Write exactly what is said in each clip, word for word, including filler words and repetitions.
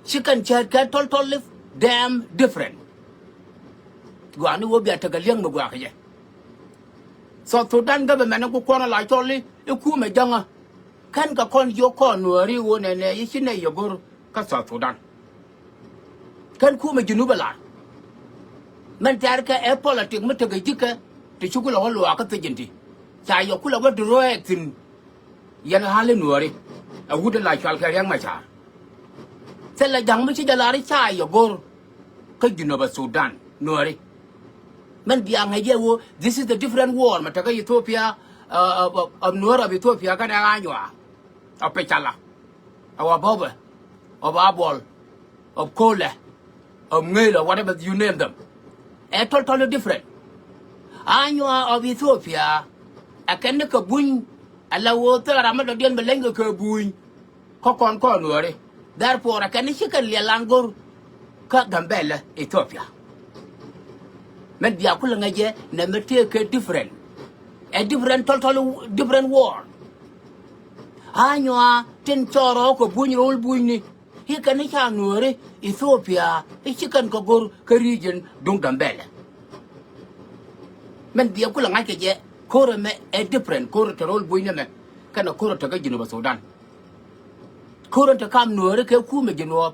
Ci kɛn cäät kɛ tɔl tɔl live damn different. Gua̱a̱ni wä bia tekɛ li̱eŋ mi gua̱a̱ kɛ jɛ. South Sudan government ku kɔn a la cɔl i̱ kumɛ jäŋä. Kɛn kɛ kɔn jiök kɔn Nuääri wä nɛnɛ i̱ ci nɛy yɛ go̱r kä South Sudan. Kɛn kumɛ Junub a la. Mɛn tɛ̈r kɛ ɛ politic mi tekɛ ji̱kɛ ti ci kulɛ wä luaakä thi̱ji̱n ti. Ca yɛ kulɛ wä drag thi̱n. Yɛn ɣa̱l i̱ Nuääri ɛ wut in la cɔal kɛ Riɛk Macar. Thilɛ ja̱ŋ mi ci jɛ lar i̱ ca yɛ go̱r kä Junub Sudan Nuääri. Mɛn bia ŋäc jɛ ɣöö this is the different war mɛ tekɛ Ethiopia, uh, of, of, of Nuäär of Ethiopia kɛnɛ Anyuaa of Pecala, of Abɔbɛ, of Abuɔl, of Kolɛ, of Ŋeelɛ, whatever you name them. Ɛ totally different. Anyuaa of Ethiopia ɛ kɛn ni kɛ buny. Ala ɣöö thilɛ ram mi dɔ̱diɛn bɛ leny kɛ kɛ buny. Kä kɔn kɔn Nuääri. Therefore ɛ kɛn ni ci kɛn liɛl an go̱r kä Gambɛlɛ Ethiopia. Mɛn bia kulɛ ŋäc jɛ nɛ mi tëëkɛ different. Ɛ different, totally different war. Anyuaa tin cɔɔr rɔɔk kɛ buny ro̱l bunyni. I̱ kɛn i̱ ca Nuääri Ethiopia i̱ ci kɛn kɛ go̱r kä region duŋ Gambɛlɛ. Mɛn bia kulɛ ŋa̱c kɛ jɛ ko̱r ɛmɛ ɛ different, ko̱r te ro̱l bunyni mɛ kɛnɛ ko̱r te kä Junub Sudan. Ko̱r te kam Nuääri kɛ kumɛ Junub.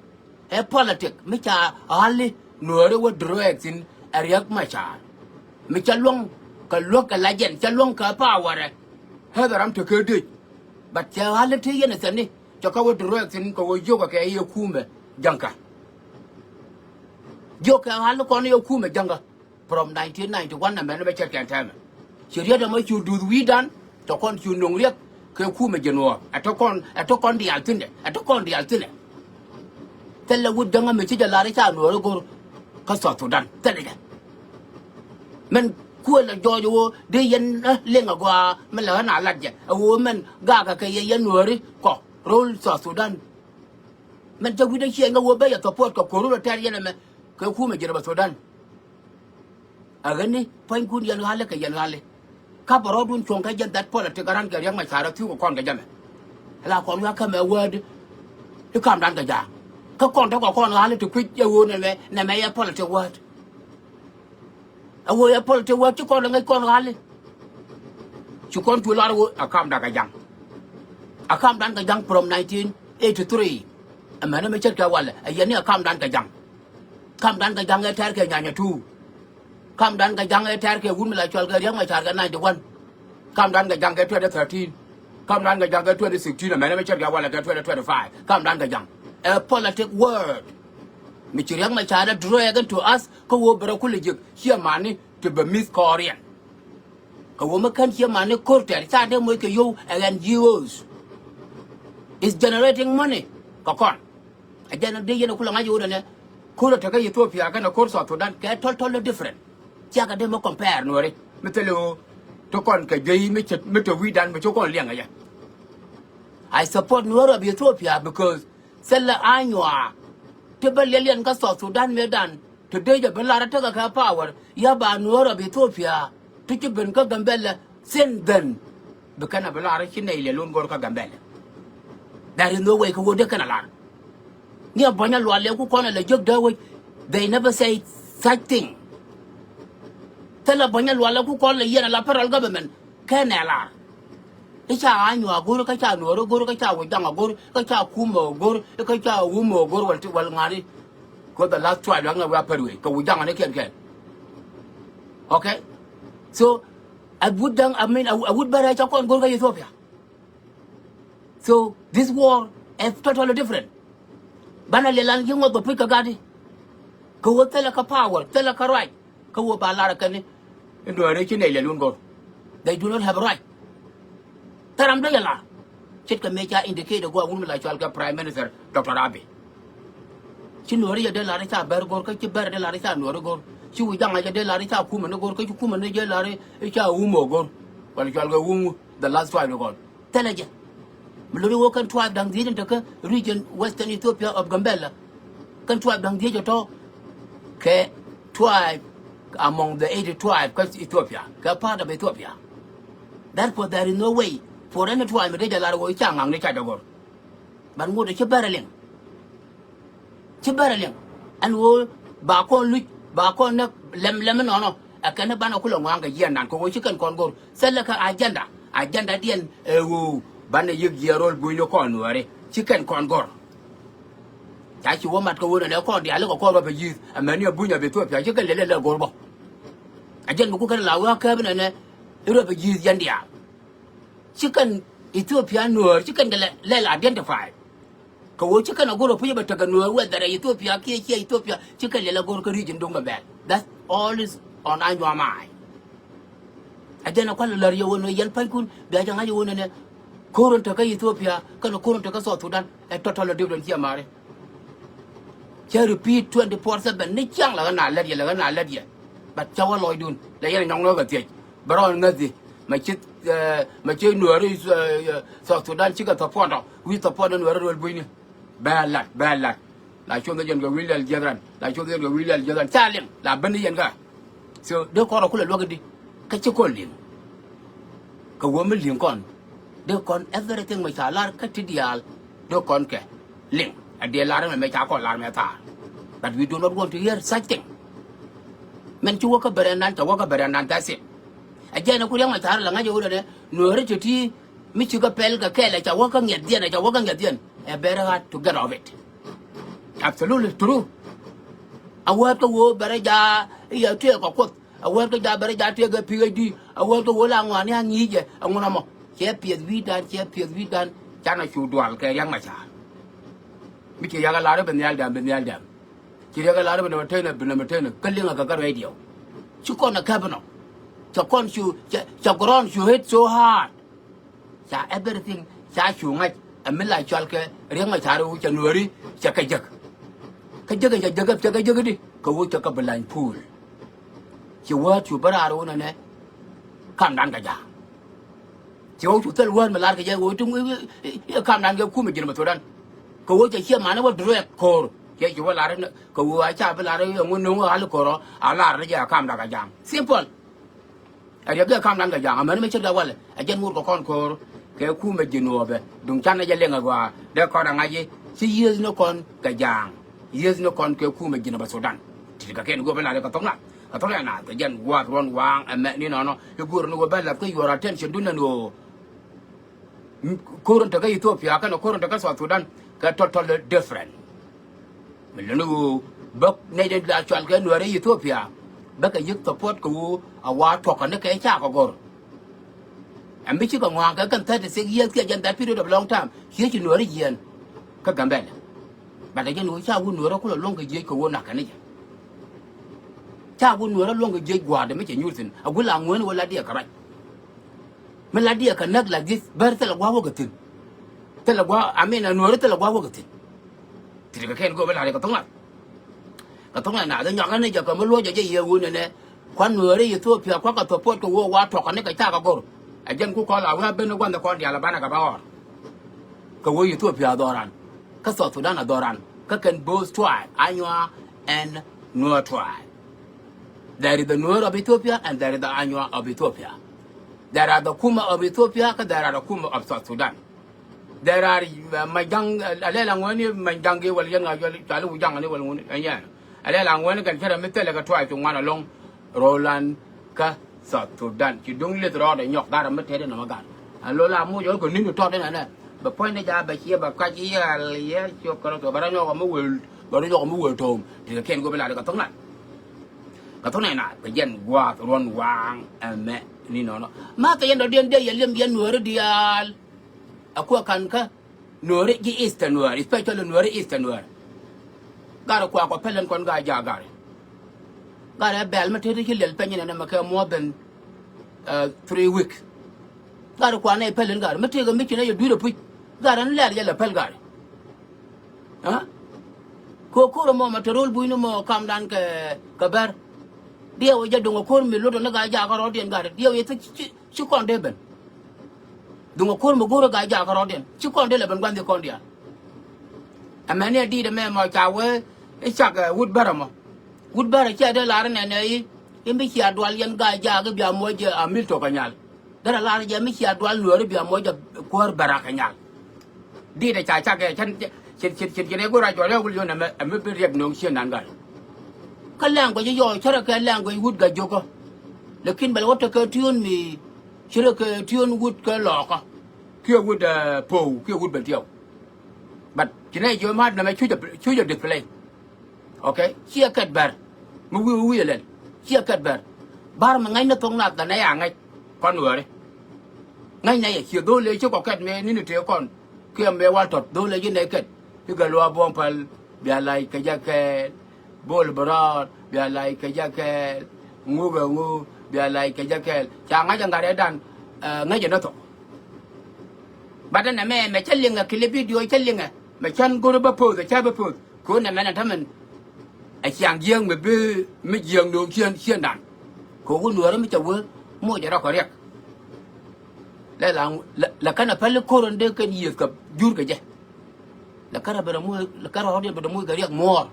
Ɛ politic mi ca ɣa̱li Nuääri wä drag thi̱n ɛ Riɛk Macar. Mi ca luäŋ kɛ luäk kɛ la jɛn, ca luäŋ kɛ power ɛ. Ɣäth ɛ ram tekɛ dec. But ca ɣa̱li te yɛn ɛ thɛni ca kä wä drag thi̱n kɛ wä jiökɛ kɛ i̱ ɛ kumɛ jäŋkä. Jiökɛ ɣa̱li kɔn i̱ ɛ kumɛ jäŋkä. From nineteen ninety-one ɛmɛn mɛ cɛ kɛn tɛmɛ. Ci riet ɛmɔ cu duth wi̱i̱dan, tɔ kɔn cu no̱ŋ riɛk kɛ kumɛ Jinub. Ɛ tɔ kɔn, ɛ tɔ kɔn diaal thi̱nɛ, ɛ tɔ kɔn diaal thi̱nɛ. Thilɛ wut jäŋä mi ci jɛ lar i̱ ca Nuääri go̱r kä South Sudan. Thilɛ jɛ. Mɛn kuël ɛ jɔɔc ɣöö dee yɛn, eh, liŋ agɔaa mi lɛ ɣän a lat jɛ. Ɛ ɣöö mɛn gakɛ kɛ yɛ yɛn Nuääri kɔ ro̱l South Sudan. Mɛn cä wi̱cdä ciɛɛŋä ɣöö ben yɛ support kɛ ko̱r rut ɛ tɛr yɛn ɛmɛ kɛ kumɛ Jinub Sudan. A ɣäni pua̱nykun yɛn ɣa̱li kɛ yɛn ɣa̱li. Ka bɛ rɔɔdun cuɔ̱ŋ kä jɛn that politic aran kɛ Riɛk Macar a thi̱i̱ kɛ kɔn kɛ jɛmɛ. Ala kɔn wi̱i̱ a kämɛ word i̱ kamdan kɛ ja̱a̱ŋ. Kä kɔn tekɔ kɔn ɣa̱li ti kui̱c ɛ ɣöö nɛmɛ, nɛmɛ yɛ politic word. A ɣöö yɛ politic word ci kɔn ɛ ŋäc kɔn ɣa̱li. Ci kɔn cu lar ɣöö a kamdan kɛ ja̱ŋ. A kamdan kɛ ja̱ŋ from nineteen eighty-three. Ɛmɛn ɛmɛ ce̱tkɛ walɛ ɛ yɛn ni a kamdan kɛ ja̱ŋ. Kamdan kɛ ja̱ŋ ɛ tɛr kɛ nyanya two. Kamdan kɛ ja̱ŋ ɛ tɛr kɛ wut mi la cual kɛ Riɛk Macar kɛ ninety-one. Kamdan kɛ ja̱ŋ kɛ twenty thirteen. Kamdan kɛ ja̱ŋ kɛ twenty sixteen, ɛmɛn ɛmɛ ce̱tkɛ walɛ kɛ twenty twenty-five. Kamdan kɛ ja̱ŋ. Ɛ politic word. Mi ci Riɛk Macar ɛ drag into us kä ɣöö bɛ rɔ kulɛ jiäk ciɛ mani ti bɛ mi̱th kɔɔriɛn. Kɛ ɣöö mi kän ciɛ mani ko̱r tɛr ca dee moc kɛ yio̱w ɛ N G Os. Is generating money kɛ kɔn. A jɛn dee yɛn a kulɛ ŋa̱c i̱ ɣöö nɛnɛ ko̱r a tekä Ethiopia kɛnɛ ko̱r South Sudan kɛ totally different. Ciakɛ dee mi compare Nuääri mi thilɛ ɣöö ti kɔn kɛ juey mi cɛ mi te wi̱i̱dan mi ci kɔn liɛŋ ɛ jɛ. I support Nuäär of Ethiopia because thilɛ Anyuaa ti bä liɛliɛn kä South Sudan mëëdan. Ti dee jɛ bi lar a tekɛ kɛ power ya ba Nuäär of Ethiopia ti ci ben kä Gambɛlɛ since then. Bi kɛn a bi lar ci nɛy lɛ lun go̱r kä Gambɛlɛ. There is no way kɛ wä dee kɛn a lar. Ni a buɔ̱ny a lual lɛ ku kɔn a lɛ jiök dee wec. They never say such thing. Thilɛ buɔ̱ny a lual lɛ ku kɔn lɛ yɛn a la federal government kɛn ɛ lar. I̱ ca Anyuaa go̱r, kä ca Nuäär go̱r, kä ca Wi̱jaŋ go̱r, kä ca Kumɛ go̱r, kä ca Wumɛ go̱r, wal ti, wal ŋa̱ni. Kɛ the last tribe, ɣän ɛ wi̱i̱ a pär wee kɛ Wi̱jaŋ ni kɛn kɛn. Okay? So a wut Jaŋ, I mean, a wut Bɛrɛ ca kɔn go̱r kä Ethiopia. So this war is totally different. Banɛ liɛl an ji̱ ŋuɔth bɛ puc kɛ gat i̱ kɛ ɣöö thilɛ kä power, thilɛ kä ruac. Kä ɣöö ba lar ɛ kɛn i̱ Nuääri ci nɛy lɛ lun go̱r. They do not have a right. Thil ram dee yɛ lar. Ce̱tkɛ mëë ca indicate ɛ gua̱a̱ wun mi la cɔal kɛ Prime Minister Doctor Abiy. Ci Nuääri jɛ dee lar i̱ ca Bɛr go̱r, kä ci Bɛr dee lar i̱ ca Nuääri go̱r. Ci Wi̱jaŋ a jɛ dee lar i̱ ca Kumɛ ni go̱r, kä ci Kumɛ ni jɛ lar i̱ ca Wumɛ go̱r. Wala cɔal kɛ Wumɛ, the last tribe ni go̱r. Thilɛ jɛ. Mi lo̱ri wä kɛn tribe da̱ŋ dhiec in tekä region Western Ethiopia of Gambela. Kɛn tribe da̱ŋ dhiec ɛ tɔ̱ kɛ tribe among the eighty tribe kä Ethiopia, kɛ part of Ethiopia. Therefore there is no way for any tribe mi dee jɛ lar wä ca ŋa̱ŋ ni ca jɛ gɔr. But ŋot ɛ ci Bɛr ɛ liŋ. Ci bɛrɛ liŋ ɛn ɣöö ba kɔn luc, ba kɔn näk lɛm lɛm inɔnɔ. Ɛ kɛn i̱ banɛ kulɛ ŋɔaŋ kɛ jiɛn nan kɛ ɣöö ci kɛn kɔn go̱r. Thilɛ kɛ agenda, agenda diɛn ɛ ɣöö banɛ yiëk jiɛɛr ro̱l bunyni kɔn Nuääri. Ci kɛn kɔn go̱r. Ca ci wä mat kɛ ɣöö nɛnɛ kɔn diaal ikɛ kɔn rɔ pɛ ji̱th. Amäni ɛ buny ɛ bi Ethiopia ci kɛn lɛl ɛ lɛ go̱r bä. Agenda mi ku kɛn la wä kääp inɛnɛ i̱ rɔ pɛ ji̱th yɛn diaal. Ci kɛn Ethiopia Nuäär ci kɛn kɛ lɛ lɛl identify. Kɛ ɣöö ci kɛn a go̱r ɔ puc bɛ tekɛ Nuäär whether ɛ Ethiopia kiɛ ciɛ Ethiopia ci kɛn lɛl a go̱r kä region duŋ Gambɛl. That's all is on Anyuak mind. Ɛ jɛn ɛ kual lär yɛ ɣöö nɛ yɛn pa̱nykun bia jɛ ŋa̱c yɛ ɣöö nɛ nɛ ko̱r in tekä Ethiopia kɛnɛ ko̱r in tekä South Sudan ɛ totally different ciɛ mari. Cä repeat twenty four seven ni ciaŋ lɛ ɣän a lät yɛ lɛ ɣän a lät yɛ. But cä wä lɔcdun lɛ yɛn ɛ nyɔŋ nɔ kɛ thiec. Bɛ rɔ ŋäthi mɛ ci mɛ ci Nuääri South Sudan cikɛ support ɔ wi̱i̱ support ni Nuääri ro̱l bunyni. Bɛ lat bɛ lat. La cuoth ni jɛn kɛ wi̱i̱ lɛl jiɛth ran la cuoth ni jɛn kɛ wi̱i̱ lɛl jiɛth ran ca liŋ la ben ni yɛn kä. So dee kɔn rɔ kulɛ luäk di kä ci kɔn liŋ. Kɛ wä mi liŋ kɔn dee kɔn everything mɛ ca lar kä ti diaal. Dee kɔn kɛ liŋ a dee lar mɛ mɛ ca kɔn lar mɛ thaar. But we do not want to hear such thing. Mɛn ci wä kä bɛrɛ nan ca wä kä bɛrɛ nan that's it. A jɛn a ku riɛk mɛ thaar la ŋa̱c a wä dɛ Nuääri ti ti mi ci kä pɛl kɛ kɛl a ca wä kä ŋiɛth dhiɛn a ca wä kä ŋiɛth dhiɛn. A very hard to get of it. Absolutely true. A wä kä wä bɛrɛ ja i̱ yɛ tuɛɛk kɛ kuoth. A wä kä ja bɛrɛ ja tuɛɛk kɛ P H D. A wä kä wä la ŋuani a ŋi̱i̱cɛ a ŋun amɔ. Cɛ piɛth wi̱i̱ dan cɛ piɛth wi̱i̱ dan. Canɛ cu dual kɛ riɛk mɛ ca̱a̱r. Mi ci riɛk a lar i̱ bi nhial dɛm bi nhial dɛm. Ci riɛk a lar i̱ bi nɛmɛ tënɛ bi nɛmɛ tënɛ kä liŋ a kɛ kä radio. Ci kɔn a käp inɔ. Cɛ kɔn cu cɛ ground cu hit so hard. Ca everything ca cu ŋa̱c ɛ mi la cɔal kɛ riɛk mɛ ca̱r wu cɛ Nuääri cɛ kɛ jek. Kä jek cɛ jek cɛ kɛ jek di kɛ wu cɛ kɛ bi lany puul. Ci wäät cu bä raar wu nɛnɛ kamdan kɛ ja̱a̱ŋ. Ci wu cu thil wäät mi lar kɛ jɛ wu ti kamdan kɛ kumɛ ji̱n mɛ thodan. Kɛ wu cɛ ciɛ mani wä direct ko̱o̱r cɛ ci wä lar kɛ wu a ca bi lar ɛ ŋun no̱ŋ wä ɣal ko̱o̱r ɔ a lar ni jɛ kamdan kɛ ja̱a̱ŋ simple. Ɛ riɛk gɛ kamdan kɛ ja̱a̱ŋ amäni mi ce̱tkɛ walɛ ɛ jɛn ŋot kɛ kɔn ko̱o̱r. Kɛ kumɛ ji̱ nuɔɔpɛ duŋ canɛ jɛ liŋ ɛ gɔaa dee kɔn ɛ ŋa̱c i̱ ci yiëëth ni kɔn kɛ ja̱a̱ŋ. Yiëëth ni kɔn kɛ kumɛ ji̱ nɔ bɛ Sudan. Ti̱t kɛ kɛn go̱o̱pɛ la̱t kɛ thok nath kɛ thok nath kɛ jɛn gua̱a̱th ruɔ̱n waaŋ ɛmɛ ni nɔnɔ i̱ go̱o̱r ni wä bɛ la̱th kä yuɔr attention dun nɛn ɣöö ko̱r in tekä Ethiopia kɛnɛ ko̱r in tekä South Sudan kɛ totally different. Mi luni wu bä nɛy den la cual kɛ Nuääri Ethiopia bä kɛ yi̱k support kɛ wu a wa tuɔkä ni kɛ ca kɛ go̱r. Ɛn bi cikɛ ŋɔaŋ kɛ kɛn thirty six years kiɛ jɛn that period of long time kiɛ ci Nuääri jiɛɛn kä Gambɛl. But again wu ca wu Nuääri kulɛ luɔ̱ŋ kɛ jiec kɛ wu nak kɛ ni jɛ. Ca wu Nuääri luɔ̱ŋ kɛ jiec gua̱a̱r dɛ mi cɛ nyuur thi̱n a gul a ŋuäni wä la diɛ kɛ ruac. Mi la diɛ kɛ näk la dhieth bär thilɛ gua̱a̱k wä kɛ thi̱n. Thilɛ gua̱a̱k amin a Nuääri thilɛ gua̱a̱k wä kɛ thi̱n. Ti̱t kɛ kɛn go̱o̱p i̱ la̱r kɛ tho̱ŋ nath. Kɛ tho̱ŋ nath nyɔak ni jɛ kɛ mi luɔ̱c jɛ jɛ yɛ wun ɛnɛ. Kuan Nuääri Ethiopia kua̱kɛ support kɛ wee wa tuɔkä ni kɛ cakɛ go̱r. Ɛ jɛn ku kɔl a wee a ben ni gua̱n ni kɔn diaal a banɛ kɛ bä ɣɔr. Kɛ wee Ethiopia a dhɔran kä South Sudan a dhɔran kä kɛn both tribe Anyuak and Nuer tribe. There is the Nuer of Ethiopia and there is the Anyuak of Ethiopia. There are the Kuma of Ethiopia kä there are the Kuma of South Sudan. There are Manjaŋ a lɛl aŋuɛni Manjaŋ gi wala yɛn ŋa cuali Wujaŋ ni wala ŋuni ɛnyɛn. A lɛl aŋuɛni kɛn cɛ rɛ mi thilɛ kɛ tuay cu ŋuan alɔŋ Roland kä South Sudan ci duŋ lith rɔɔdɛ nyɔk garɛ mi tɛt inɔ mi gar. Ɛn lo la muc ɣän kɛ ni̱n tɔt inɛ nɛ bɛ puɔ̱nydɛ ja bɛ ciɛ bɛ kac iɛl yɛ ciök kärɛ thok bɛ rɔ nyɔk ɔ mi wël bɛ rɔ nyɔk ɔ mi wël to̱o̱m. Ti kɛ kiɛn go̱o̱p ilat kɛ thok nat kɛ thok nɛn nat kɛ jɛn gua̱a̱th ruɔ̱n waaŋ ɛmɛ ni nɔnɔ. Ma kɛ yɛn dɔ̱diɛn dee yɛ liɛm yɛn Nuääri diaal. A kuɛ ka̱n kä Nuääri ji̱ Eastern Nuäär, especially Nuääri Eastern Nuäär. Garɛ kuakɔ pɛlɛn kɔn gaa jaak garɛ. Garɛ bɛl mi teti ci liɛl pɛny nɛnɛ mɛ kɛ more than three weeks. Garɛ kuanɛ pɛlɛn garɛ mi tëëkɛ mi ci nɛ yɛ dui̱r ɛ puc. Garɛ ni lɛr yɛ lɛ pɛl garɛ. Kɛ ko̱r ɛmɔ mɛ te ro̱l bucni mɔ kamdan kɛ bɛr. Diɛw ɛ jɛ do̱ŋ ɛ ko̱r mi luɔt ɛ ni gaa jaak kärɔɔdiɛn garɛ diɛw yɛ thik ci kɔn dee ben. Duŋ a ko̱r mi go̱o̱r a ga̱a̱c jakä rɔ̱diɛn ci kɔn dee lɛ ben gua̱n dhiee kɔn diaal. Ɛmɛni a di̱i̱t ɛmɛ mɔ ca wee i̱ cak ɛ wut bärä mɔ. Wut bärä ciɛ dee lar inɛnɛ i̱ i̱ mi cia dual yɛn ga̱a̱c jaak i̱ bia muɔc a mil tok kɛ nyal. Derɛ lar jɛ mi cia dual nueeri bia muɔc a kuäär bärä kɛ nyal. Di̱i̱t ɛ ca cak ɛ cɛn cɛ Cit, cit, cit, cit ɛ go̱r a jɔl ɛ wul yɔn ɛmɛ, ɛmɛ bi riɛk no̱o̱ŋ ciën nan gal. Kä language yɔɔ cärɛ kɛ language wut Gajokä. Lakin bɛl wä tekɛ tiöön mi cärɛ kɛ tiöön wut kɛ Lɔɔkä. Kiɛ wut, eh, Po̱o̱, kiɛ wut Bɛltiɛw. But ci nɛ jiö ma̱a̱t nɛmɛ cuc a, cuc a display. Okay? Ciɛ kɛt bɛr. Mi wi̱i̱ wi̱i̱ lɛl. Ciɛ kɛt bɛr. Ba̱r mi ŋäcnɛ thok nath la nɛ ya ŋäc. Kɔn wääri. Ŋäcnɛ yɛ ciɛ dho̱l ëë ci kɔ kɛt mëë ni̱n tëë kɔn. Kiɛ mëë wal tɔt dho̱l ëë ji̱ nɛ kɛt. I̱ gɛ luaak buɔ̱m päl bia lac kɛ jɛ kɛɛl. Bol bɛ rɔɔd bia lac kɛ jɛ kɛɛl. Ŋuk ɛ ŋuk bia lac kɛ jɛ kɛɛl. Ca ŋa̱c ɛ ŋa̱t ɛ dan, eh, ŋäc ɛ nä thok. Bat ɛn ɛmɛ mɛ cä liŋɛ kili bidio cä liŋɛ mɛ cän go̱r bä poth ɛ cä bä poth. Ko̱n ɛmɛn ɛ tämɛn ɛ ciaŋ jiääk mi bi mi jiääk no̱o̱ŋ ciën ciëndan. Kɛ wä nuäärä mi cɛ wee moc ɛ rɔ kɛ riɛk. Lɛ la lɛ kɛn ɛ päl i̱ ko̱r ɛn dee kɛn yiëëth kɛ jur kɛ jɛ. Lɛ kɛn ɛ ben ɛ moc lɛ kɛn ɛ rɔ̱diɛn ben ɛ moc kɛ riɛk muɔɔr.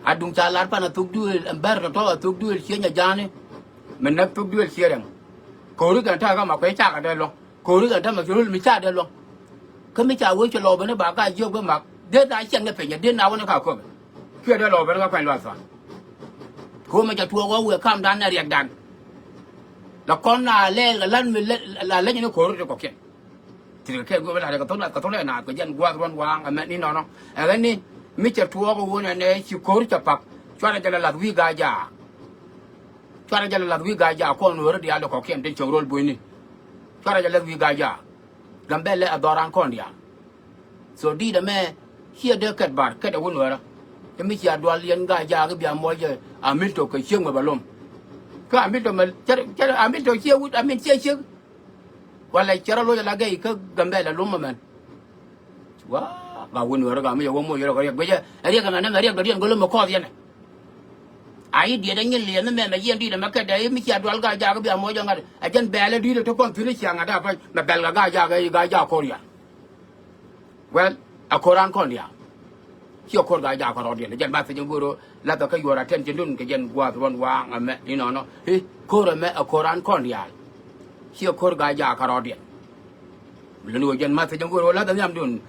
A duŋ ca lar pan a thok duëël ɛn bɛr tɔ̱tɔ̱ a thok duëël ciëny ɛ ja̱a̱ni. Mi näk thok duëël ciëë rɛŋ. Ko̱ri kɛn ta̱a̱ kä ma kuɛ cakɛ dee luɔ̱ŋ. Ko̱ri kɛn ta̱a̱ ma ci röl mi ca dee luɔ̱ŋ. Kä mi ca wee ci lɔɔk ben i̱ ba ka jiök bi mak dee na ciɛŋ ni piny ɛ dee na wä ni ka köpɛ. Kiɛ dee lɔɔk ben kä kuany luath thɔan. Ko̱r mɛ ca tuɔɔk ɣɔw wëë kamdan ɛ riɛkdan. La kɔn na lɛɛl kɛ la̱t mi la leny ni ko̱r ti kɔ̱kiɛn. Ti kɛ kɛ guɔ̱p la rɛ kɛ thok la kɛ thok la na kɛ jɛn gua̱a̱th ruɔ̱n waaŋ ɛmɛ ni nɔnɔ. Ɛ ɣän ni mi cɛ tuɔɔk ɣöö nɛ nɛ ci ko̱r cɛ pak. Cuarɛ jɛ la lath wi̱i̱ ga̱a̱c jaak. Cuarɛ jɛ la lath wi̱i̱ ga̱a̱c jaak kɔn wëë rɔ diaal di kɔ̱kiɛn tin cio̱k ro̱l buɔ̱nyni. Cuarɛ jɛ lath wi̱i̱ ga̱a̱c jaak. Gambɛlɛ ɛ dhɔran kɔn diaal. So di̱i̱t ɛmɛ ciɛ dee kɛt bar kɛt ɛ wun wärä. Ɛ mi cia dual yɛn ga̱a̱c jaak i̱ bia muɔc ɛ Amilto kɛ cieŋ mɛ bɛ lom. Kä Amilto mɛ cɛ cɛ Amilto ciɛ wut amin ciɛ ciek. Walɛ cɛ rɔ loc ala gɛy kä Gambɛlɛ lom mɛ mɛn. Wa ba wun wärä gam yɛ wä muɔc yɛ rɔ kɛ riɛk guicɛ ɛ riɛk ɛmɛ nɛmɛ riɛk dɔ̱diɛn go̱lä mɛ kɔɔth yɛnɛ. A i̱ diet ɛ nyin liɛth ni mɛmɛ yɛn di̱i̱t ɛmɛ kɛt ɛ i̱ mi cia dual ga̱a̱c jaak i̱ bia muɔc ɛ ŋa̱t ɛ jɛn bɛɛlɛ di̱i̱t ɛ te kɔn thi̱n i̱ cia ŋa̱t ɛ pa̱ny mɛ bɛl kɛ ga̱a̱c jaak ɛ i̱ ga̱a̱c jaak ko̱r yal. Well, a ko̱ran kɔn diaal. Ciɛ ko̱r ga̱a̱c jaak kɛ rɔɔdiɛn. Jɛn ba thiec in go̱o̱r lathɛ kä yuɔr attention dun kɛ jɛn gua̱a̱th ruɔ̱n waaŋ ɛmɛ inɔnɔ. I̱ ko̱r ɛmɛ a ko̱ran kɔn diaal. Ciɛ ko̱r ga̱a̱c jaak kɛ rɔɔdiɛn. Luni wä jɛn ma thiec in go̱o̱r lathɛ nhiamdun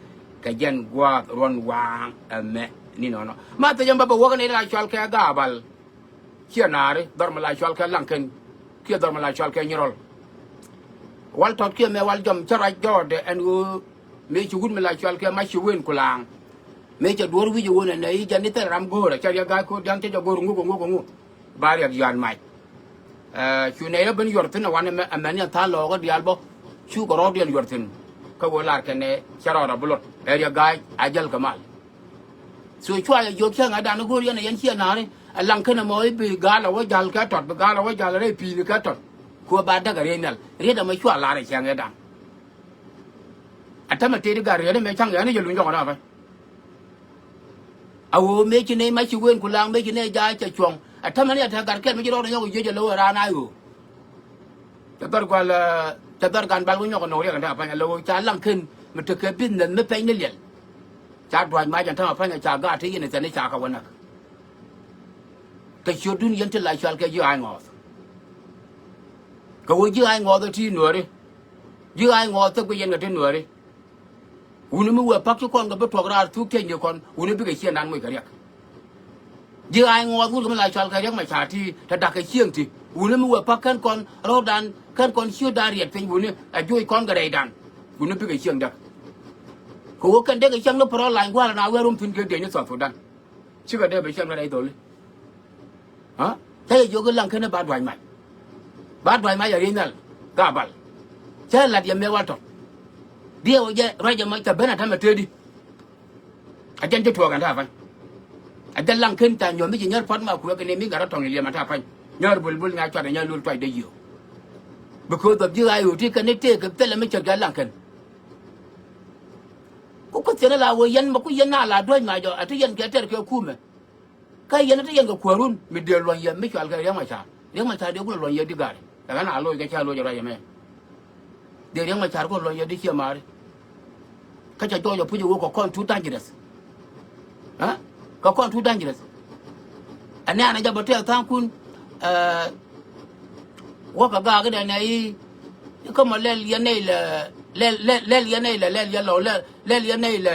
kɛ jɛn gua̱a̱th ruɔ̱n waaŋ ɛmɛ inɔnɔ. Ma thiec in bä bɛ wäk ni la cual kɛ gaabal. Ciɛ naari dhɔr mi la cual kɛ Laŋkɛn kiɛ dhɔr mi la cual kɛ Nyirɔl. Wal tɔt kiɛ mɛ wal jɔm cä ruac jɔɔdɛ ɛn ɣöö mëë ci wut mi la cual kɛ Maci Wen Kulaŋ. Mëë cɛ duɔ̱ɔ̱r wi̱c ɛ ɣöö nɛ nɛ i̱ jɛn i̱ thil ram go̱o̱rɛ cɛ riɛk ga̱a̱c ko̱r diaŋ cɛ jɛ go̱o̱r ŋuk ɛ ŋuk ɛ ŋuk. Ba riɛk yɔ̱a̱n mac. Ɛ cu nɛy rɔ ben yuɔr thi̱n ɛ wan ɛmɛ ɛmɛn yɛn tha̱a̱ŋ lɔɔkä diaal bä. Cukɛ rɔɔdiɛn yuɔr thi̱n kä ɣöö lar kɛnɛ cɛ rɔɔdɛ bi luɔt ɛ riɛk ga̱a̱c a jäl kɛ mal. So cua yɛ jiök cäŋ a dan i̱ go̱o̱r yɛn ɛ yɛn ciɛ na̱a̱ri ɛ Laŋkɛn ɛmɔ i̱ bi gaal ɛ wä ja̱l kɛ tɔt bi gaal ɛ wä ja̱l ɛ rɛy pi̱i̱ni kɛ tɔt. Kuɛ ba däk ɛ riey nhial riet ɛmɔ cua lar ɛ cäŋ ɛ dan. Ɛ tämɛ tëëdi gat riet ɛmɛ cäŋ yɛn i̱ jɛ luny jɔkɔn ɛ pɛn. A ɣöö mëë ci nɛy Maci Wen Kulaŋ mëë ci nɛy ja̱a̱c cɛ cuɔ̱ŋ ɛ tämɛ ni ɛ te gat kɛl mi ci rɔɔdɛ nyɔk ɛ jiec ɛ lo̱w ɛ raan a ɣöö. Cɛ dhɔr gua̱l, cɛ dhɔr gan bal wä nyɔk nɔk riɛk ɛn te apa̱ny ala wä ca Laŋkɛn mi tekɛ business mi pɛny ni liɛl. Ca dua̱c mac ɛn te apa̱ny ca gaat ti yɛn ɛ thiani ca kɛ wä näk. Kɛ ciötdun yɛn ti la cual kɛ ji̱ ɣaac ŋɔɔth. Kɛ wä ji̱ ɣaac ŋɔɔth ɛ ti nuääri. Ji̱ ɣaac ŋɔɔth thek bi yɛn kɛ ti nuääri. Wuni mi wëë pa̱k ci kɔn kɛ bi tuɔk raar thuk tiecni kɔn wuni bikɛ ciëŋdan moc kɛ riɛk. Ji̱ ɣaac ŋuɔɔth wut kɛ mi la cual kɛ riɛk mɛ ca ti te da̱k kɛ cieŋ ti wuni mi wëë pa̱k kɛn kɔn rɔ̱dan kɛn kɔn ciötdan riɛt piny wuni ɛ juɔc kɔn kɛ rɛydan. Wuni bikɛ cieŋ däk kɛ wä kɛn dee kɛ cieŋ ni pärɔ lany gua̱a̱r na wee rom thi̱n kɛ dieny ni South Sudan. Cikɛ dee bɛ cieŋ kɛ rɛy dholi. Aa cä yɛ jiök i̱ Laŋkɛn i̱ ba dua̱c mac. Ba dua̱c mac a riey nhial gaabal. Cä lat yɛ mëë wal tɔ̱. Diɛw jɛ ruac ɛmɔ cɛ ben a ta̱mɛ tëëdi. A jɛn ci tuɔɔk ɛn ta̱a̱ pa̱ny. A jɛn Laŋkɛn ca nyuɔ̱th mi ci nyär pua̱t ma kuɛ kɛ ni mi gat rɔ tɔ̱ŋ i̱ liɛm ɛn ta̱a̱ pa̱ny. Nyär bulbul ŋa̱c cuat ɛ nyär lul tuac dee yiëë. Because of ji̱ ɣaac ɣöö ti kɛn i̱ tëëk kɛ thilɛ mi cɛ gɛ̈t Laŋkɛn. Ku kuth thiɛn i̱ la ɣöö yɛn mɛ ku yɛn na la duäc mac ɔ a ti yɛn kɛ tɛr kɛ kumɛ. Kä yɛn a te yɛn kɛ kuäärun mi dee luɔ̱ny yɛ mi cual kɛ Riɛk Macar. Riɛk Macar dee kulɛ luɔ̱ny yɛ di gaari. Ɛ ɣän a loc kɛ ca loc rɔy ɛmɛ. Dee Riɛk Macar kulɛ luɔ̱ny yɛ di ciɛ maari. Kä ca jɔɔc ɛ puc ɛ wä kɛ kɔn too dangerous. Aa kɛ kɔn too dangerous. Ɛ nɛ̈ɛ̈n ɛ jɛ bä tɛɛk tha̱a̱ŋkun. Ɛ wä kɛ gaak i̱ dee nɛ i̱ i̱ kä mɔ lɛl yɛn nɛy lɛ lɛl lɛl lɛl yɛn nɛy lɛ lɛl yɛn lɔw lɛl lɛl yɛn nɛy lɛ.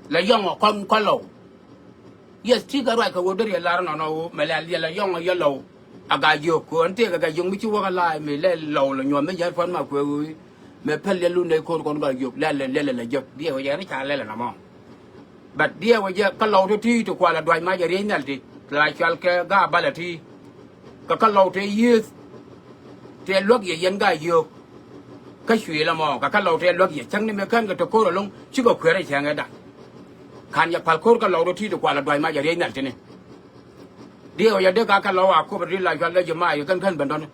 La yɔŋɔ kɔn kɔn Lɔw. Yes, ti kɛ ruac kɛ wä deri lar nɔnɔ wä mɛ lɛ liɛl la yɔŋɔ yɛ Lɔw. A Gaa-jiök kɛ ɣän tëëkɛ Gaa-jiök mi ci wäk a la̱a̱c mi lɛ Lɔw la nyuɔ̱th mi jɛn pua̱n ma kuëë ɣöö i̱ mɛ päl liɛl lun nɛy ko̱r kɔn Gaa-jiök lɛl lɛl lɛ jek diɛɛk wä jɛ ɣän i̱ ca lɛl ɛnɔmɔ. But diɛɛk wä jɛ kä Lɔw ti ti ti kual a duac mac a riey nhial ti la cual kɛ Gaa Bal a ti. Kɛ kä Lɔw tëë yiëëth tëë luäk yɛ yɛn Gaa-jiök. Kä cuëël ɛmɔ kɛ kä Lɔw tëë luäk yɛ cäŋ ni mëë kän kɛ te ko̱r ɛlɔ̱ŋ cikɛ kueer ɛ cäŋ ɛ da̱ŋ. Ka̱n yɛ pal ko̱r kä Lɔw rɔ ti̱i̱t kual a duac mac a riey nhial tini. Diɛɛk yɛ dee ka kä Lɔw a kop ri la cual kä ji̱ mac kɛ kän kän ben dɔ̱ni.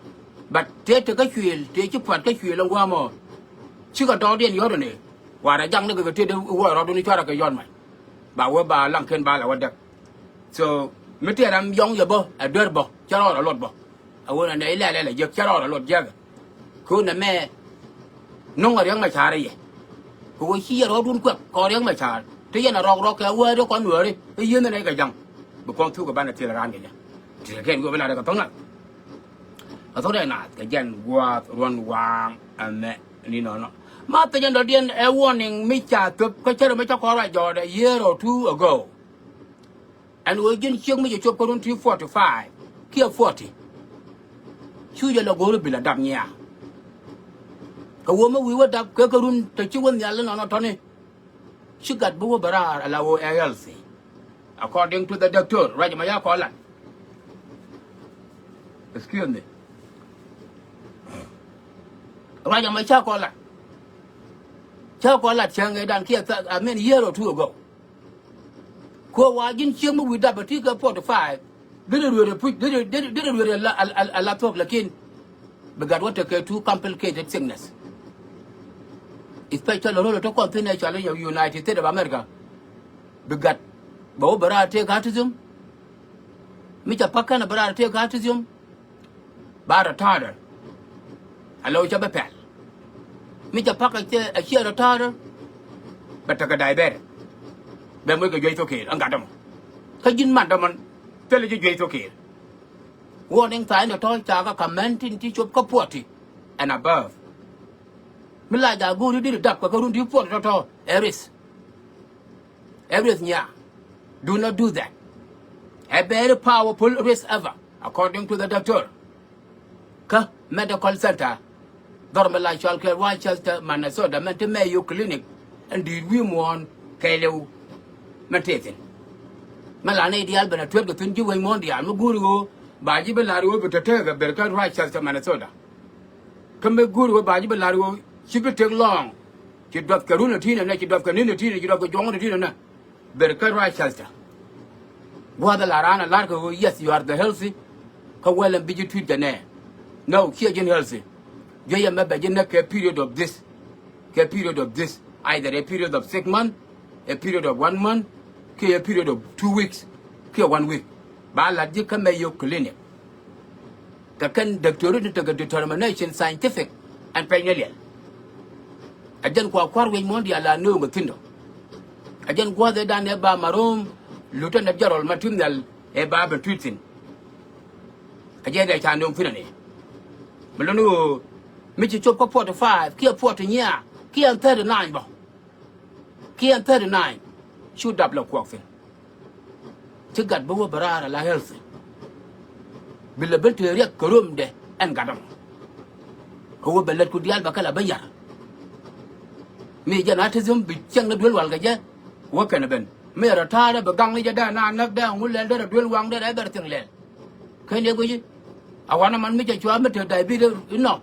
But tëë te kä cuëël tëë ci pua̱t kä cuëël ɛŋua̱a̱mɔ. Cikɛ dɔɔkdiɛn yɔ̱t ɛn ëë. War a jak ni kɛ kɛ tëë dee wä rɔɔdun cuarɛ kɛ yɔ̱t mac. Ba wee ba laŋ ken ba lɛ wä däk. So mi tëë ram yɔ̱ŋ yɛ bä ɛ duer bä cä rɔɔd ɛ luɔt bä. A wen a nɛ ilɛ lɛ lɛ jiäk cä rɔɔd a luɔt jiäk. Kɛ wen a mɛ no̱ŋ a Riɛk Macar yɛ. Kɛ wen ci yɛ rɔɔdun kuɛk kɔn Riɛk Macar te yɛn a rɔk rɔk kɛ wääri kɔn nuääri. I̱ yieen nɛ kɛ ja̱ŋ bi kɔn thuk kɛ banɛ thil raan kɛ jɛ. Ti kɛ kɛn wee bi lat kɛ tho̱ŋ na. Kɛ tho̱ŋ dɛ naath kɛ jɛn gua̱a̱th ruɔ̱n waaŋ ɛmɛ ni nɔnɔ. Ma thil jɛn dɔ̱diɛn ɛ warning mi ca thöp kä cärɛ mi ca kɔn ruac jɔɔdɛ year or two ago. Ɛn ɣöö ji̱n ciek mi ci cop kä run ti forty five kiɛ forty. Cu jɛ lɛ go̱o̱r i̱ bi lɛ dap nyiaak. Kɛ ɣöö mi wi̱i̱ wä dap kɛ kä run te ci wä nhial inɔnɔ tɔ̱ni. Ci gat bi wä bɛ raar ala ɣöö ɛ healthy. According to the doctor, ruac ɛmɔ ca kɔn lat. Excuse me. Ruac ɛmɔ ca kɔn lat. Ca kɔn lat cäŋ ëëdan kiɛ tha-, I mean, year or two ago. Kɛ ɣöö wa ji̱n ciek mi wi̱i̱ dap ɛ ti kɛ forty five. Deri rueer ɛ puc, deri, deri, deri rueer ɛ la, a, a, a la thuɔ̱k, lakin bi gat wä tekɛ too complicated sickness. Especially ro̱l ɛ te kɔn thi̱n ɛ cɔal i̱ United States of America. Bi gat bɛ wä bɛ raar tëëk autism. Mi ca pa̱k kɛn ɛ bɛ raar tëëk autism. Ba retarded. A lo̱ cä bä pɛl. Mi cɛ pa̱k a ciɛ, a ciɛ retarded. Bɛ tekɛ diabetic. Bɛ moc kɛ juey thok kɛɛl ɛn gat dämɔ. Kä ji̱n man dämɔ thilɛ ji̱ juey thok kɛɛl. Warning sign tɔ̱tɔ̱ ca kä ka̱m män tin ti cop kä forty and above. Mi la ja̱ go̱o̱ri di̱t dap kɛ kä run ti forty tɔ̱tɔ̱ ɛ risk. Everything, yeah. Do not do that. A very powerful risk ever, according to the doctor. Kä medical center. Dhɔr mi la cɔal kɛ Rochester, Minnesota, mɛn ti Mayo Clinic. Ɛn di̱i̱t wi̱i̱ muɔ̱ɔ̱n kɛɛliw. Mɛn tëë thi̱n. Mɛn la nɛy diaal ben a tueet kɛ thi̱n ji̱ wec muɔ̱ɔ̱n diaal mi guuri ɣöö ba ji̱ bi la̱r ɣöö bi te tekɛ ber kä Rochester, Minnesota. Kä mi go̱o̱ri wä ba ji̱ bi la̱r ɣöö ci bi tek lɔ̱ɔ̱ŋ. Ci duɔth kɛ run ɛ ti̱n ɛnɛ, ci duɔth kɛ ni̱n ɛ ti̱n ɛ, ci duɔth kɛ juɔ̱ŋ ɛ ti̱n ɛnɛ. Ber kä Rochester. Gua̱a̱th ɛ la raan ɛ la̱r kɛ ɣöö, yes, you are the healthy. Kä wɛl ɛn bi ji̱ tui̱t jɛ nɛ. No, ciɛ ji̱n healthy. Juey ɛmɛ bɛ ji̱ näk kɛ period of this. Kɛ period of this. Either a period of six months, a period of one month, kiɛ a period of two weeks, kiɛ one week. Ba la̱t ji̱ kä Mayo Clinic. Kɛ kɛn doctor ni tekɛ determination scientific ɛn pɛny ni liɛl. Ɛ jɛn kua kua̱r wi̱c muɔ̱ɔ̱n diaal la nööŋ kɛ thi̱n dɔ. Ɛ jɛn gua̱a̱th ëëdan ëë ba marom, Lieutenant General Matim Nhial ëë ba ben tui̱t thi̱n. Ɛ jɛn ɛ ca nööŋ thi̱n ɛnɛ. Mi luni ɣöö mi ci cop kä forty five kiɛ forty nyiaak kiɛ ɛn thirty nine bä. Kiɛ ɛn thirty nine cu dap lɛ kuɔk thi̱n. Ci gat bi wä bɛ raar ala healthy. Bi lɛ ben te riɛk kɛ romdɛ ɛn gat ɛmɔ. Kɛ wä bɛ lät ku diaal bɛ kɛ la ben yar. Mi jɛn autism bi cieŋ ni duel wal kɛ jɛ. Wä kɛn ben mi rɔ ta̱a̱rä bi gaŋ ni jɛ dee na näk dee ŋu lɛl dee rɔ duel waŋ dee rɔ everything lɛl. Ken yɛ guici. A wanɛ man mi cɛ cua mi te diabetes inɔ.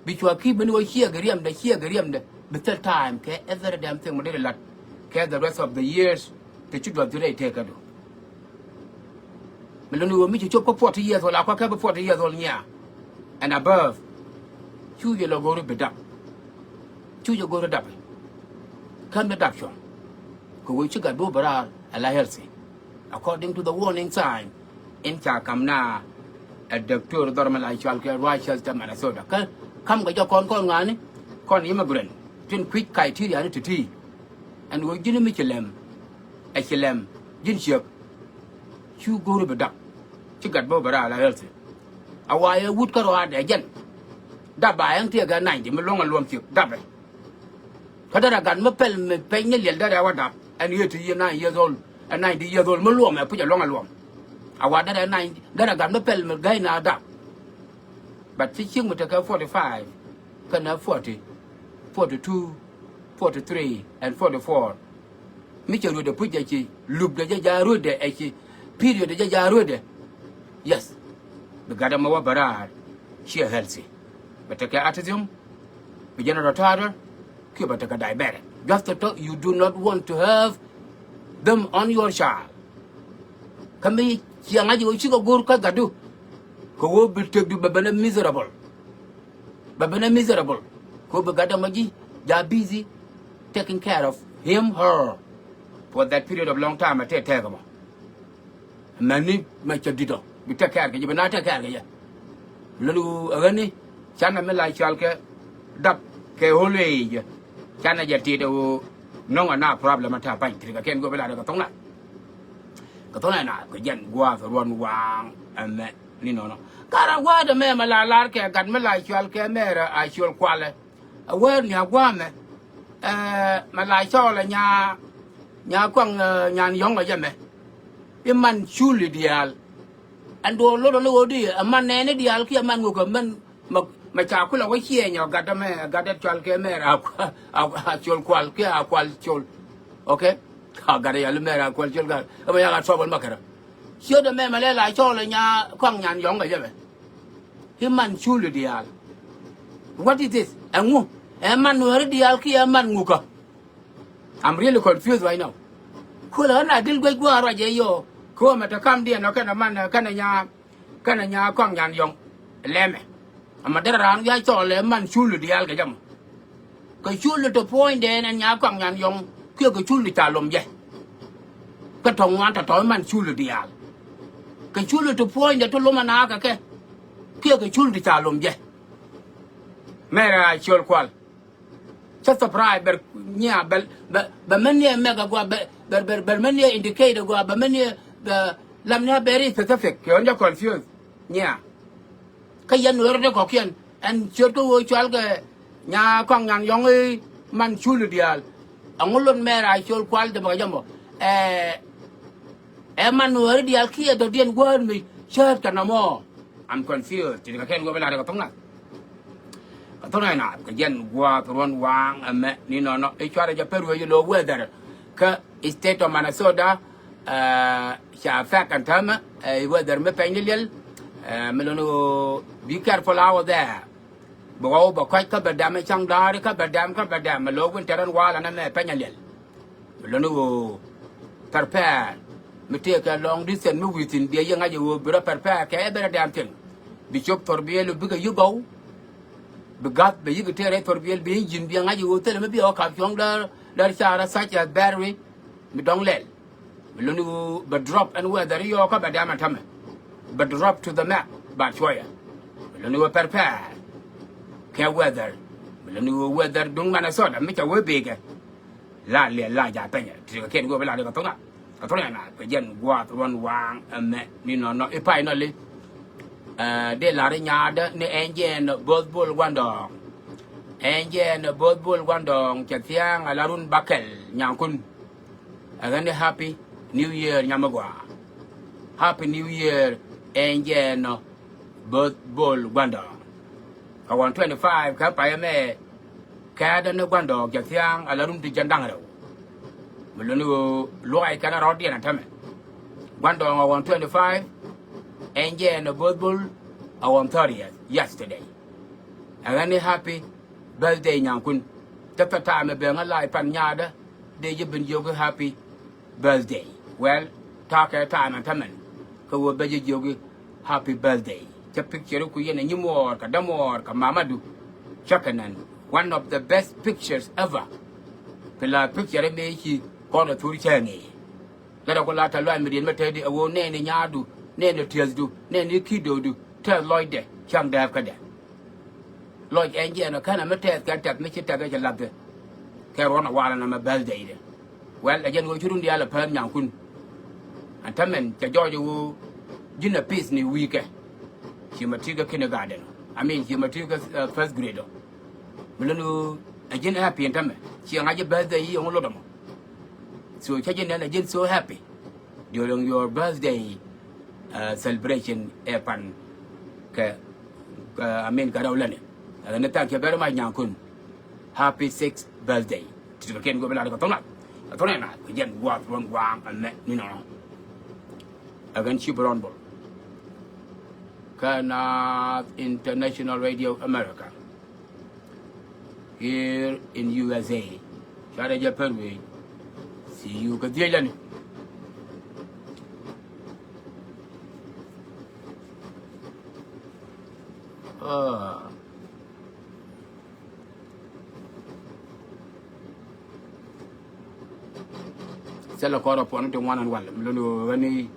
Bi cua ki̱i̱p ben wä ciɛ gɛ riɛmdɛ, ciɛ gɛ riɛmdɛ. Bi thil time kɛ every damn thing mi dee lat kɛ the rest of the years. Te ci duɔth ti rɛy tëëkädu. Mi luni wä mi ci cop kä forty years old, a kɔkɛ bi forty years old nyiaa and above. Cu jɛ lɔ go̱ri bi dap. Cu jɛ go̱ri dap. Kän bi dap cuɔ̱ŋ. Kɛ wee ci gat bi wä bi raar ala healthy. According to the warning sign in ca kam na a doctor dhɔr mi la cual kɛ Rochester, Minnesota. Kä kam kɛ jɛ kɔn kɔn ŋa̱ni kɔn immigrant tin kui̱c criteria ni ti̱ti̱. Ɛn ɣöö ji̱n mi ci lɛm ɛ ci lɛm ji̱n ciek. Cu go̱o̱ri bi dap. Ci gat bä bɛ raar la healthy. A wa yɛ wut kä rɔaadɛ jɛn. Dap ba ɛn tiɛɛk ɛ ninety mi luɔ̱ŋ ɛ luɔ̱m ciek dapɛ. Kä derɛ gat mi pɛl mi pɛny ni liɛl derɛ wä dap. Ɛn eighty year, nine years old, ɛn ninety years old, mi luɔmɛ puc a luɔŋ a luɔm. A wa derɛ nine, derɛ gat mi pɛl mi gäi na dap. But ci ciek mi tekɛ forty five, kɛnɛ forty, forty two, forty three and forty four. Mi cɛ ruetdɛ puc jɛ ci lupdɛ jɛ jaa ruetdɛ ɛ ci period jɛ jaa ruetdɛ. Yes. Bi gatdɛ mɛ wä bɛ raar. Ciɛ healthy. Bɛ tekɛ autism. Bi jɛn a retarded. Kiɛ bɛ tekɛ diabetic. Just to talk, you do not want to have them on your child. Kä mi ciɛ ŋa̱c ɣöö cikɛ go̱o̱r kä gatdu. Kɛ ɣöö bi tëkdu bɛ benɛ miserable. Bɛ benɛ miserable. Kɛ ɣöö bi gatdɛ mɔ ji̱ jaa busy taking care of him, her for that period of long time. A tëë tɛɛk ɛmɔ. Mɛni mɛ cɛ di̱tɔ bi take care kɛ jɛ, bi na take care kɛ jɛ. Lon ɣöö ɛ ɣäni canɛ mi la cɔal kɛ dap kɛ old age. Canɛ jɛ tit ɛ ɣöö nɔŋ ɛ na problem ɛ ta̱a̱ pa̱ny ti kɛ kɛn go̱o̱p ɛ la dee kɛ thoŋna. Kɛ thoŋna na kɛ jɛn gua̱a̱th ruɔn waaŋ ɛmɛ ni nɔnɔ. Gat ɛ gua̱a̱th ɛmɛ mɛ la lar kɛ gat mi la cɔal kɛ Mɛɛrɛ Aciöl Kualɛ. A wäär ni a gua̱a̱mɛ, ɛ, mɛ la cɔɔl ɛ nya, nya kuaŋ, ɛ, nyan yɔ̱ŋ ɛ jɛ mɛ. I̱ man culi diaal. Ɛn duɔl lot ɛ lo̱k ɣöö di ɛ man nɛɛni diaal kiɛ man ŋuk ɛ mɛn mɛ, mɛ ca kulɛ wä ciɛɛny ɛ gatdä mɛ, ɛ gatdä cɔal kɛ Mɛɛrɛ a, a, Aciöl Kual kiɛ Akual Col. Okay? A gatdä yal Mɛɛrɛ Akual Col gat. Ɛ mɛ yak a trouble mɛ kärä. Ciötdä mɛ mɛ lɛ la cɔɔl ɛ nya kuaŋ nyan yɔ̱ŋ ɛ jɛ mɛ. I̱ man culi diaal. What is this? Ɛŋu? Ɛ man nuääri diaal kiɛ ɛ man ŋukä? I'm really confused right now. Kulɛ ɣän a dil guec gua̱a̱r ruac ɛ yɔ. Kɛ ɣöö mɛ te kamdiɛn ɔ kɛnɛ man, kɛnɛ nya, kɛnɛ nya kɔaŋ nyan yɔ̱ŋ. Lɛmɛ. Ɛmɛ derɛ raan wi̱i̱ a cɔɔl ɛ man culi diaal kɛ jɛ mɔ. Kɛ culi ti puɔ̱nydɛ ɛn nya kɔaŋ nyan yɔ̱ŋ kiɛ kɛ culi ca lom jɛ. Kä tɔ̱ ŋuan tɔ̱tɔ̱ i̱ man culi diaal. Kɛ culi ti puɔ̱nydɛ ti lom anaakɛ kɛ kiɛ kɛ culi ti ca lom jɛ. Mɛɛrɛ Aciöl Kual. Cä surprise bɛ nyia bɛ, bɛ, bɛ mɛn ni mɛk a gua bɛ, bɛ, bɛ, bɛ mɛn ni indicate a gua bɛ mɛn ni bɛ lam ni a very specific. Kɛ ɣän jɛ confuse nyia. Kä yɛn nueer te kɔ̱kiɛn ɛn ciöt kä ɣöö cɔal kɛ nya kɔaŋ nyan yɔ̱ŋ i̱ man culi diaal. Ɛŋu lot Mɛɛrɛ Aciöl Kual dee bɛ kɛ jɛ mɔ? Ɛ, ɛ man nuääri diaal kiɛ dɔ̱diɛn wäär mi cäätkɛ nɔmɔ? I'm confused. Ti kɛ kɛn wä bi lat kɛ thoŋ nath. Kɛ thoŋ nath kɛ jɛn gua̱a̱th ruɔ̱n waaŋ ɛmɛ ni nɔnɔ i̱ cuarɛ jɛ pär wee jɛ lo̱o̱ weather kä state of Minnesota. Ɛ, ca affect ɛn täämɛ, ɛ, weather mi pɛny ni liɛl. Ɛ, mi lon ɣöö be careful out there. Bi ɣɔw bɛ kɔc kä bɛ dɛm i̱ ca̱ŋ da̱a̱ri kä bɛ dɛm kä bɛ dɛm mi lo̱o̱ winter ɛn wa̱a̱lɛ nɛmɛ pɛny a liɛl. Mi lon i̱ ɣöö prepare mi tëëkɛ long distance mi wi̱i̱ thi̱n biɛ yiëŋ ŋa̱c i̱ ɣöö bi rɔ prepare kɛ every damn thing. Bi cop thor biɛ lo̱ bikɛ yi̱ gɔw. Bi ga̱th bɛ yi̱k tëë rɛy thor biɛ bi engine biɛ ŋa̱c i̱ ɣöö thilɛ mi biɛ ɣɔw kap cuɔ̱ŋ däär däär caarä such as battery mi dɔ̱ŋ lɛl. Bi lon i̱ ɣöö bɛ drop ɛn weather i̱ yɔɔkä bɛ dɛm ɛn tämɛ. Bɛ drop to the max ba cuɔyɛ. Bi lon i̱ ɣöö prepare kɛ weather. Bi lon i̱ ɣöö weather duŋ Minnesota mi ca wee bekɛ. La liɛl la ja pɛnyɛ ti kɛ kɛn go̱o̱p la di kɛ thoŋa. Kɛ thoŋa na kɛ jɛn gua̱a̱th ruɔ̱n waaŋ ɛmɛ ni nɔnɔ i̱ pay nɔ li. Ɛ, dee la̱r i̱ nyaadä ni ɛn jɛn bo̱th bol gua̱ndɔɔŋ. Ɛn jɛn bo̱th bol gua̱ndɔɔŋ cɛ thia̱a̱ŋ a la run bakɛl nyankun. Ɛ ɣän i̱ happy new year nyam i̱ gɔaa. Happy new year ɛn jɛn bo̱th bol gua̱ndɔɔŋ. Kɛ ɣɔn twenty five kä payɛ mɛ kɛɛdä ni gua̱ndɔɔŋ cɛ thia̱a̱ŋ a la run ti jɛn da̱ŋ rɛw. Mi luni ɣöö luɔ̱c kɛn a rɔ̱diɛn a tämɛ. Gua̱ndɔɔŋ a ɣɔn twenty five ɛn jɛn bo̱th bol a ɣɔn thirtieth yesterday. Ɛ ɣän i̱ happy birthday nyankun. Te pɛ ta̱a̱ mɛ ben a lac pan nyaadä dee ji̱ ben jiök i̱ happy birthday. Well, ta̱a̱ kɛ ta̱a̱ na tämɛn kä ɣöö bɛ ji̱ jiök i̱ happy birthday. Cä picture ku yɛn a nyimuɔɔr kɛ dämuɔɔr kɛ mamadu. Cä kɛ nɛn one of the best pictures ever. Pila picture mëë ci kɔn a thur cäŋ i̱. Lat a ku la tɛ luac mi riet mi tɛtdi a ɣöö nɛɛni nyaadu, nɛɛni tiɛthdu, nɛɛni ki̱do̱du tɛth lɔcdɛ cäŋ dääp kädɛ. Lɔc ɛn jiɛn ɔ känɛ mi tɛth kɛ tɛth mi ci tɛth ɛ cɛ lathɛ. Kɛ ruɔ̱n a walɛ nɛmɛ birthday dɛ. Well, ɛ jɛn ɣöö ci run diaal ɛ päth nyankun. Ɛn tämɛn cɛ jɔɔc ɛ ɣöö ji̱n a pi̱th ni wi̱i̱kɛ. Ci ma ti̱i̱ kä kindergarten ɔ. I mean, ci ma ti̱i̱ kä, uh, first grade ɔ. Mi luni ɣöö ɛ ji̱n ɛ happy ɛn tämɛ. Ciɛ ŋa̱c ji̱ birthday i̱ ɛŋu lot ɛmɔ. So cä ji̱n nɛn a ji̱n so happy during your birthday, uh, celebration ɛ pan kɛ, kɛ, I mean, kɛ rɛw läni. Ɛ ɣän ni thank you very much nyankun. Happy sixth birthday. Ti ti kɛ kɛn go̱o̱p lat kɛ thok nath. Kɛ thok nath kɛ jɛn gua̱a̱th ruɔ̱n gua̱a̱ŋ ɛmɛ ni nɔnɔ. Ɛ ɣän ci Brown Bol. Kä Naath International Radio America. Here in U S A. Carɛ jɛ pɛn wee. See you kɛ dhiec läni. Ah. Thilɛ kɔn rɔ puɔn ti ŋuan ɛn wal mi luni ɣäni.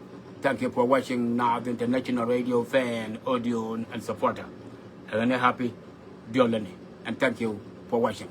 Thank you for watching Naath International Radio fan, audio and supporter. Ɛ ɣäni happy diɔl läni and thank you for watching.